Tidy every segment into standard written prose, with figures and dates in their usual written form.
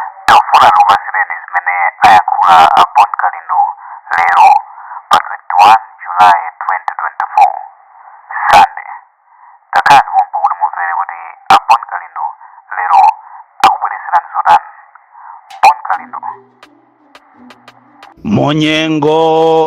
Tikufuna tikupatsireni zimene ayankhula a Bon Kalindo lero pa 21 July 2024, Sunday. Takhalani pompo kuti mumvere kuti a Bon Kalindo lero akubweretserani zotani. Bon Kalindo. Munyengo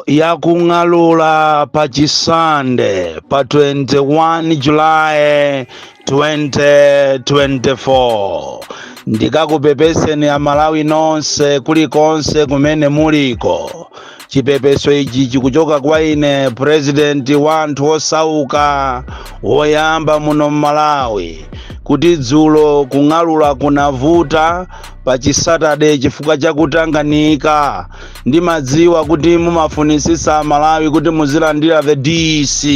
yakung'alula pa Chisande pa 21 July 2024, ndikakupepeseni Amalawi nonse kulikonse kumene muliko. Chipepeso ichi chikuchoka kwa ine, president wa anthu osauka woyamba muno mMalawi, kuti dzulo kung'alula kunavuta pa Chisatade chifukwa chakutanganika. Ndimadziwa kuti mumafunisisa Malawi kuti muzilandira the DC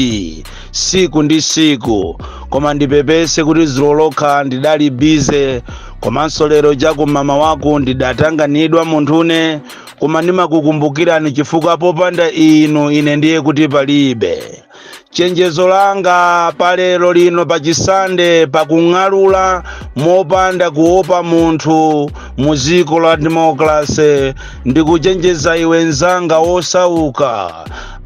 siku ndi siku, koma ndipepese kuti dzulo lokha ndidali busy, komanso lero chakumama wako ndidatanganidwa munthune. Koma ndimakukumbukirani chifukwa popanda inu ine ndiye kuti palibe. Chenjezo langa palero lino pachisande, pakung'alula mopanda kuopa munthu mu dziko la demokrasi, ndikuchenjeza iwe mzanga wosauka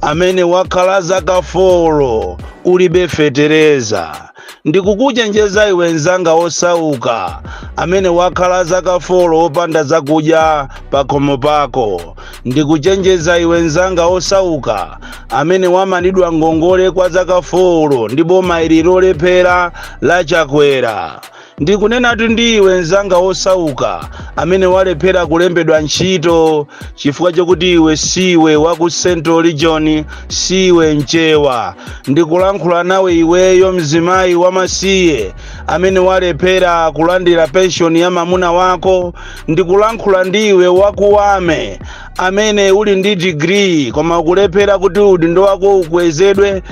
amene wakhala zaka 4 ulibe fetereza. Ndikukuchenjeza iwe mzanga wosauka amene wakhala zaka 4 wopanda zakudya pakhomo pako. Ndikuchenjeza iwe mzanga wosauka amene wamanidwa ngongole kwa zaka 4 ndi boma ili lolephera la Chakwera. Ndikunenatu ndi iwe mzanga wosauka amene walephera kulembedwa ntchito chifukwa chokuti iwe siwe wa ku Central Region, siwe Mchewa. Ndikulankhula nawe iweyo mzimayi wamasiye amene walephera kulandira penshoni ya mamuna wako. Ndikulankhula ndi iwe wakuwame amene uli ndi degree koma ukulephera kuti udindo wako ukwezedwe,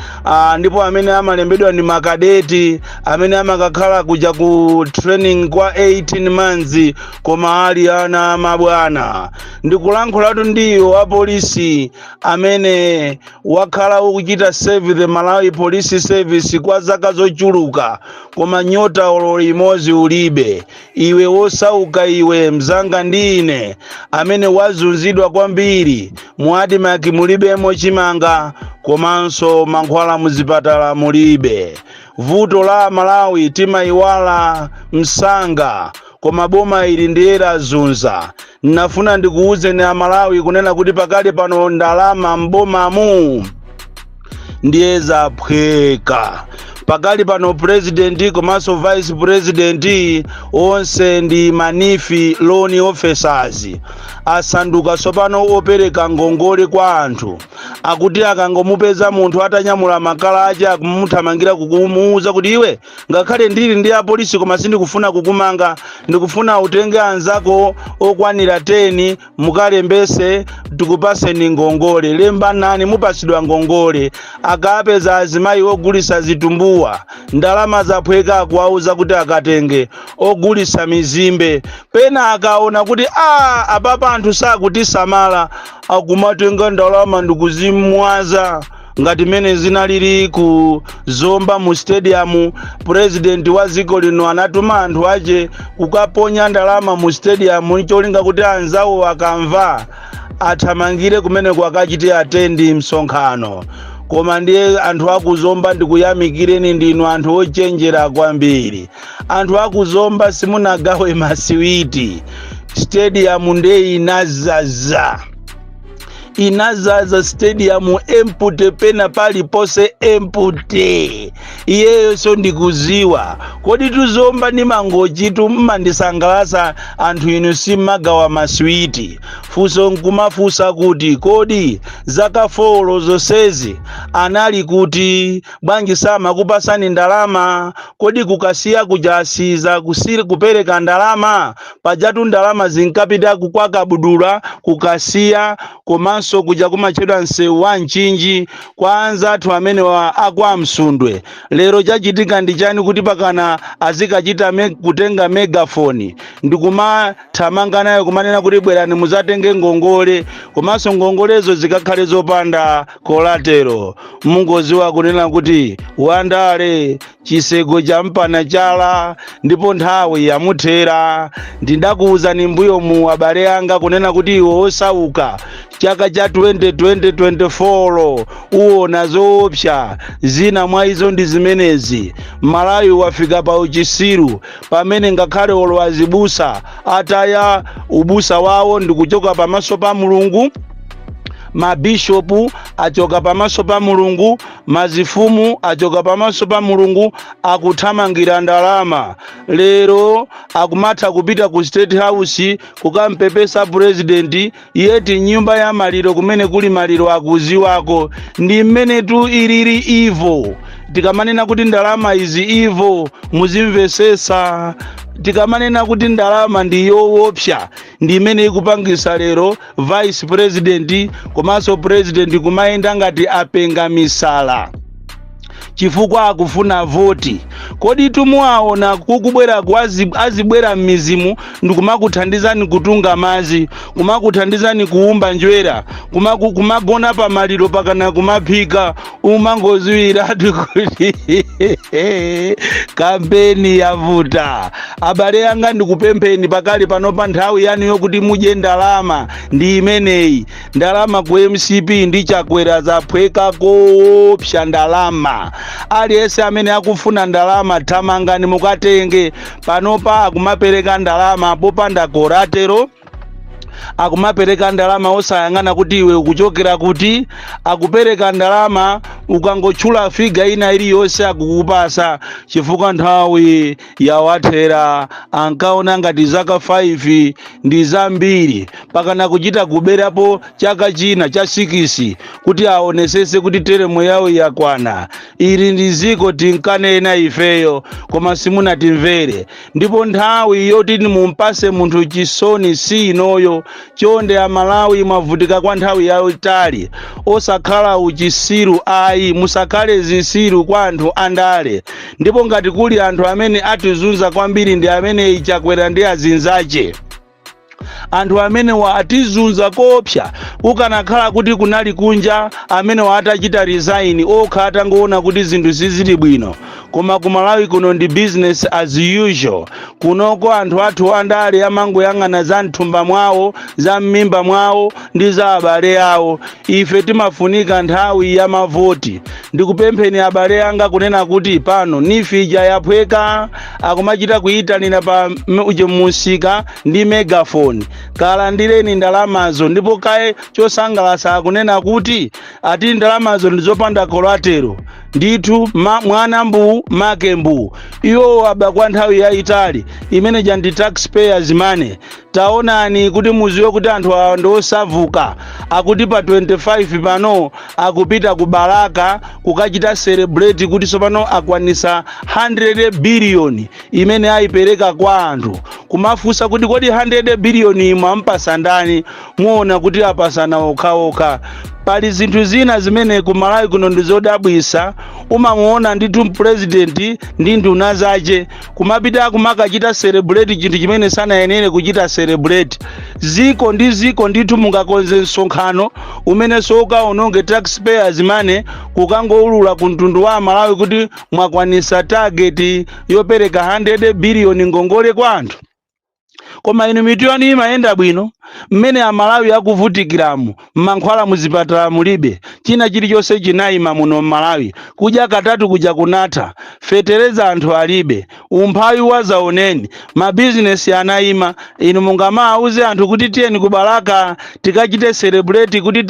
ndipo amene amalembedwa ndi makadeti amene amakakhala kuja ku training kwa 18 months koma ali ana mabwana. Ndikulankhulatu ndi iwe wa polisi amene wakhala ukuchita serve the Malawi Police Service kwa zaka zochuluka koma nyota olo imodzi ulibe. Iwe wosauka, iwe mzanga ndi ine amene wazunzidwa kwambiri, mu ADMARC mulibemo chimanga komanso mankhwala muzipatala mulibe. Vuto la Malawi, timayiwala msanga, koma boma ili ndiye lazunza. Nafuna ndikuwuzeni Amalawi kunena kuti pakali pano ndalama m'bomamu ndiye zaphweka. Pakali pano president komanso vice president onse ndi ma NEEF loan officers, asanduka tsopano opereka ngongole kwa anthu. Akuti akangomupeza munthu atanyamula makala ache, akumuthamangira kukumuuza kuti, "Iwe, ngakhale ndili ndi apolisi koma sindikufuna kukumanga, ndikufuna utenge anzako okwanira 10 mukalembese, tikupaseni ngongole. Lembanani, mupasidwa ngongole." Akapeza azimayi ogulisa zitumbuwa, ndalama zaphweka, akuwauza kuti akatenge. Ogulisa mizimbe, pena akaona kuti a apapa anthu sakutisamala, akumatenga ndalama ndikuzimwaza ngati mene zinalili ku Zomba mu stadium. President wa dziko lino anatuma anthu ache kukaponya ndalama mu stadium, cholinga kuti anzawo akamva athamangire kumeneko akachite attend msonkhano. Koma ndiye anthu akuzomba, ndikuyamikireni, ndinu anthu ochenjera kwambiri. Anthu akuzomba simunagawe masiwiti, stadium nde inazaza, inazaza stadium, empty pena paliponse empty. Iyeyo so ndikuziwa kodi tuzomba ndi Mangochitu mmandisangalasa anthu inu, simmagawa maswiti. Funso nkumafunsa kuti, kodi zaka 4 zonsezi anali kuti? Bwanji samakupasani ndalama? Kodi kukasiya kujasiza kusiri kupereka ndalama? Pajatu ndalama zinkapita kwa Kabudula, kukasiya komanso Komanso kuja kumatchedwa msewu wa Mchinji kwa anzathu amene wa akwa Msundwe. Lero chachitika ndi chani kuti pakana azikachita kutenga megaphone ndikumathamanga nayo kumanena kuti bwerani muzatenge ngongole, komanso ngongolezo zikakhale zopanda collateral? Mungoziwa kunena kuti wandale chiseko champana chala ndipo nthawi yamuthera. Ndindakuwuzani mbuyo mu, abale anga, kunena kuti iwe osauka, chaka cha 2024 uwona zoopsa. Zina mwa izo ndi zimenezi. Malawi wafika pa uchisiru pamene ngakhale olo azibusa ataya ubusa wawo ndikuchoka pamaso pa Mulungu, mabishopu achoka pamaso pa Mulungu, mazifumu achoka pamaso pa Mulungu, akuthamangira ndalama. Lero akumatha kupita ku State House kukampepesa President, yeti nyumba ya maliro kumene kuli maliro akuziwako. Ndi mmenetu ilili evil. Tikamanena kuti ndalama izi evil, muzimvesesa. Tikamanena kuti ndalama ndi yoopsa, ndi imene ikupangisa lero Vice President komanso President kumayenda ngati apenga misala chifukwa akufuna voti. Kodi tumuwaona kukubwera azibwera m'mizimu ndikumakuthandizani kutunga madzi, kumakuthandizani kuumba njwera, kumagona pamaliro pakana kumaphika, umangoziwiratu kuti kampeni yavuta. Abale anga, ndikupempheni pakali pano, pa nthawi yanu yokuti mudye ndalama ndi imeneyi. Ndalama ku MCP ndi Chakwera zaphweka koopsa. Ndalama, aliyense amene akufuna ndalama, thamangani mukatenge. Panopa akumapereka ndalama popanda collateral, akumapereka ndalama osayang'ana kuti iwe ukuchokera kuti, akupereka ndalama ukangotchula figure ina iliyonse akukupasa, chifukwa nthawi yawathera. Ankaona ngati zaka 5 ndi zambiri, pakana kuchita kuberapo chaka china cha 6 kuti aonesese kuti term yawo yakwana. Ili ndi ziko tinkanena ifeyo, koma simunatimvere. Ndipo nthawi yoti mumpase munthu chisoni si inoyo. Chonde Amalawi, mwavutika kwa nthawi yaitali. Osakhala uchisiru ayi, musakhale zisiru kwa anthu andale. Ndipo ngati kuli anthu amene atizunza kwambiri, ndi amene Chakwera ndi azinzache. Anthu amene wa atizunza kopsa. Kukanakhala kuti kunali kunja, amene wa atachita resign okha atangoona kuti zinthu sizili bwino. Koma kumalawi kuno ndi business as usual. Kunoko anthu athu andale amangoyang'ana za mthumba mwawo, za m'mimba mwawo ndi za abale awo. Ife timafunika nthawi ya mavoti. Ndikupempheni abale anga kunena kuti pano NEEF ija yaphweka, akumachita kuyitanira pa uje musika ndi megaphone, kalandireni ndalamazo. Ndipo kaye chosangalatsa, akunena kuti ati ndalamazo ndizopanda collateral. Ndithu mwana mbu make mbu, iwo aba kwa nthawi yayitali. Imeneja ndi taxpayers money. Taonani kuti muziwe kuti anthu awa ndi osavuka. Akuti pa 25 pano akupita ku Balaka kukachita celebrate kuti tsopano akwanisa 100 billion imene ayipereka kwa anthu. Kumafunsa kuti kodi 100 billion imwe ampasa ndani? Muona kuti apasana okhaokha. Pali zinthu zina zimene ku Malawi kuno ndi zodabwisa. Umamuona ndithu President ndi nduna zace kumapita kumakachita celebrate chinthu chimene sanayenere kuchita celebrate. Ziko ndi ziko ndithu mungakonze msonkhano umene sokaononge taxpayers money, kukangoulula ku mtundu wa Malawi kuti mwakwanisa target yopereka 100 billion ngongole kwa anthu? Koma inu mitu yanu imayenda bwino? Mmene Amalawi akuvutikiramu, mankhwala muzipatala mulibe, china chilichonse chinayima muno m'Malawi, kudya katatu kuja kunatha, fetereza anthu alibe, umphawi wazaoneni, mabizinesi anayima, inu mungamawuze anthu kuti tiyeni ku Balaka tikachite celebrate kuti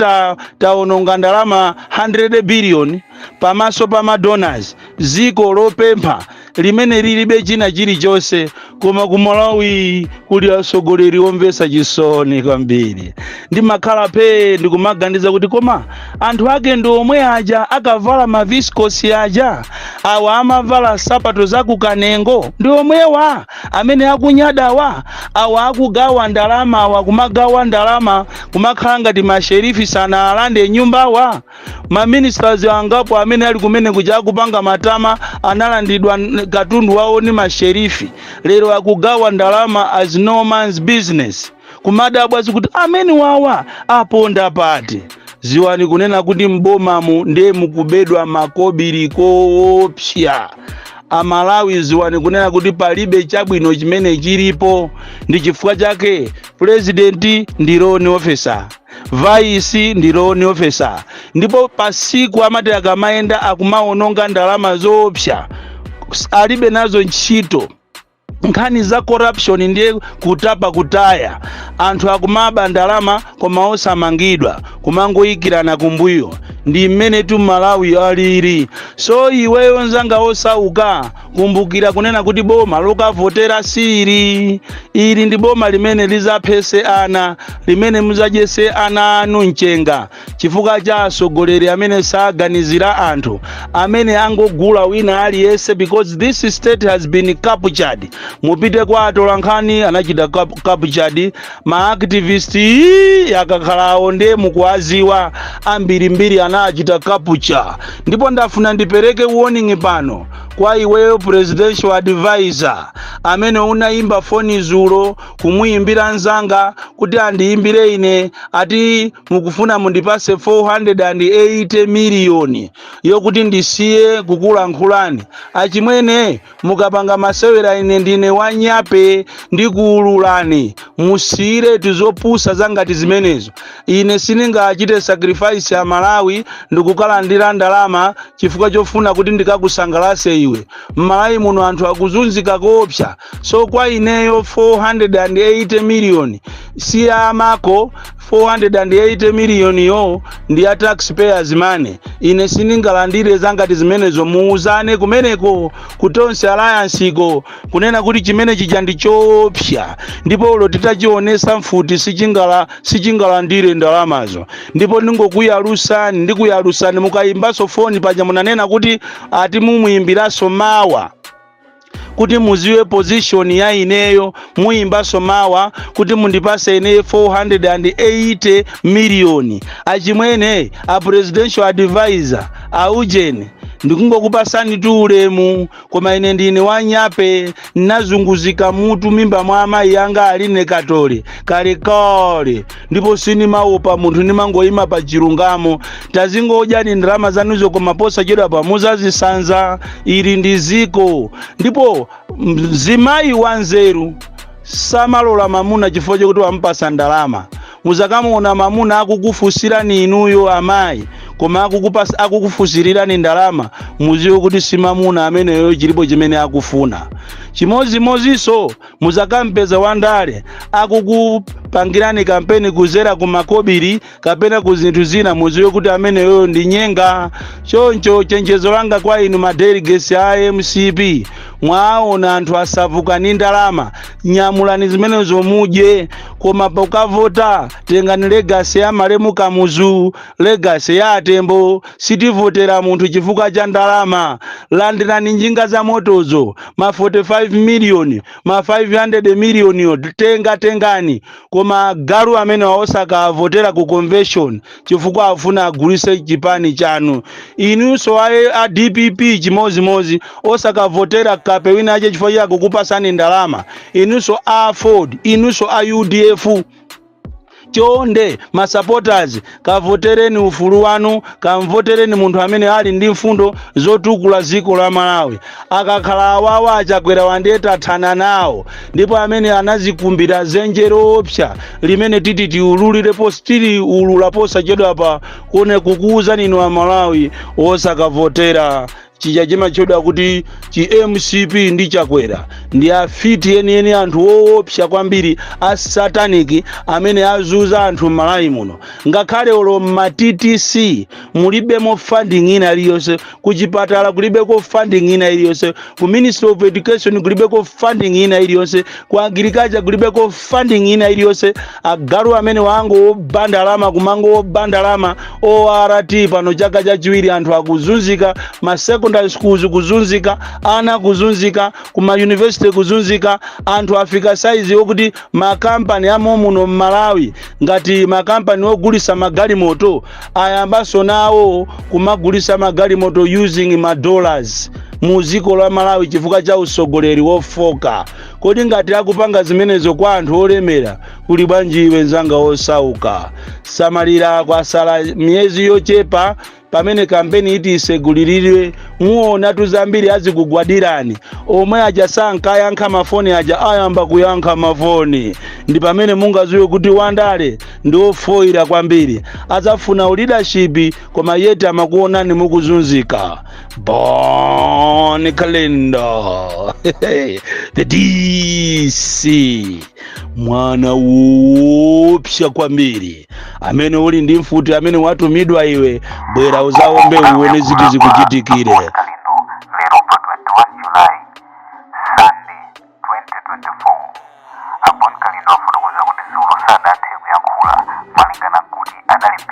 taononga ndalama 100 billion pamaso pa madonors, ziko lopempha limene lilibe china chilichonse? Koma ku Malawi kuli atsogoleri omvetsa chisoni kwambiri. Ndimakhala phe ndikumaganiza kuti koma Anthu ake ndi omwe aja akavala maviscosi aja, awa amavala sapato zakukanengo, ndi omwewa amene akunyadawa, awa akugawa ndalama, awa kumagawa ndalama kumakhala ngati masherifi sana alande nyumbawa. Maministers angapo amene ali kumene kuja akupanga matama analandidwa katundu wawo ni masherifi. Lero akugawa ndalama as no man's business, kumadabwa zikuti amene wawa aponda pati. Ziwani kunena kuti mbomamu ndiye mukubedwa makobiri koopsa. Amalawi, ziwani kunena kuti palibe chabwino chimene chilipo. Ndi chifukwa chake president ndi loan officer, vice ndi loan officer, ndipo pasiku amati akamayenda akumaononga ndalama zoopsa, alibe nazo ntchito. Nkhani za corruption ndiye kutapa kutaya. Anthu akumaba ndalama koma osamangidwa, kumangoyikirana kumbuyo. Ndi mmene tu Malawi alili. So iweyo nzanga osauka, kumbukira kunena kuti boma lokavotera sili ili. Ndi boma limene lizaphese ana, limene muzadyese ana anu mchenga, chifukwa cha atsogoleri amene saganizira anthu, amene angogula wina aliyense, because this state has been captured. Mupite kwa atolankhani, anachita captured. Ma activist akakhalawo ndiye mukuwaziwa ambirimbiri, anachita capture. Ndipo ndafuna ndipereke warning pano kwa iweyo presidential advisor amene unayimba foni zulo kumuyimbira nzanga kuti andiyimbire ine, ati mukufuna mundipase 480 miliyoni yokuti ndisiye kukulankhulani. Achimwene, mukapanga masewera, ine ndine wanyape, ndikuululani. Musiyire tizopusa zangati zimenezo. Ine sindingachite sacrifice ya Malawi ndikukalandira ndalama chifukwa chofuna kuti ndikakusangalase iwe. Mmalawi muno anthu akuzunzika koopsa. So kwa ineyo 480 miliyoni si amako. 480 miliyoni yo ndi ya taxpayers money. Ine sindingalandire zangati zimenezo. Muuzane kumeneko ku Tonse Alliance iko kunena kuti chimene chija ndi choopsa, ndipo ulo titachionesa mfuti sichingalandire ndalamazo. Ndipo ndingokuyalusani, ndikuyalusani mukayimbaso foni paja. Munanena kuti ati mumuyimbiranso mawa kuti muziwe position ya ineyo. Muyimbaso mawa kuti mundipase ineyo 480 miliyoni. Achimwene a presidential advisor aujeni, ndikungokupasani tu ulemu, koma ine ndine wanyape, nazunguzika mutu mimba mwa amayi anga aline katole kalekale, ndipo sinimaopa munthu, nimangoyima pa chilungamo. Tazingodyani ndalama zanuzo, koma posachedwa pa muzazisanza. Ili ndi ziko. Ndipo mzimayi wanzeru samalola mamuna chifukwa chokuti wampasa ndalama. Muzakamuona mamuna akukufusirani inuyo amayi, koma akukufusirirani ndalama, muziwe kuti si mamuna ameneyo, chilipo chimene akufuna. Chimozimozinso muzakampeza wandale akukupangirani kampeni kuzera ku makobiri kapena ku zinthu zina, muziwe kuti ameneyo ndi nyenga. Choncho chenjezo langa kwa inu ma delegates a MCP, mwaona anthu asavuka ni ndalama, nyamulani zimenezo mudye, koma pokavota tengani legacy ya malemu Kamuzu, legacy ya Atembo. Sitivotera munthu chifukwa cha ndalama. Landirani njinga za motozo, ma 45 miliyoni, ma 500 miliyoni yo, tenga tengani, koma galu amene waosakavotera ku convention chifukwa afuna agulise chipani chanu. Inunso a DPP chimozimozi, osakavotera kape wina ache chifukwa chake kukupasani ndalama. Inunso a AFORD, inunso a UDF, chonde ma supporters, kavotereni ufulu wanu, kamvotereni munthu amene ali ndi mfundo zotukula dziko la Malawi. Akakhala awawa Achakwera wandiye tathana nawo, ndipo amene anazikumbira zenje loopsa limene titi tiululirepo, tili ulula posachedwa pa kune kukuwuzani inu Amalawi, osakavotera Chija chimatchedwa kuti chi MCP ndi Chakwera ndi afiti enieni, anthu woopsa kwambiri, a satanic amene azuza anthu m'Malawi muno. Ngakhale olo ma TTC mulibemo funding ina iliyonse, kuchipatala kulibeko funding ina iliyonse, ku Ministry of Education kulibeko funding ina iliyonse, ku agriculture kulibeko funding ina iliyonse. Agalu amene wango oba ndalama, kumango oba ndalama. ORT pano chaka chachiwiri anthu akuzunzika, ma secondary schools kuzunzika, ana kuzunzika, kuma university kuzunzika. Anthu afika saizi yokuti makampani amo muno mMalawi, ngati makampani ogulisa magalimoto, ayambanso nawo kumagulisa magalimoto using ma dollars mu dziko la Malawi chifukwa cha usogoleri wofoka. Kodi ngati akupanga zimenezo kwa anthu olemera, kuli bwanji iwe nzanga osauka? Samalira, kwasala miyezi yochepa pamene kampeni iti iseguliridwe. Muona zambiri azikugwadirani. Omwe aja sankayankha mafoni aja ayamba kuyankha mafoni. Ndi pamene mungaziwe kuti wandale ndi ofoira kwambiri. Adzafuna leadership, koma yeti amakuonani mukuzunzika. Bon Kalindo, the DC, mwana wopsa kwambiri amene uli ndi mfuti, amene watumidwa iwe, bwera uzaombe, uone ziti zikuchitikire. Kalindo lero pa 21 July, Sunday, 2024. A Bon Kalindo afotokoza kuti dzulo sadathe kuyankhula malingana nkuti adali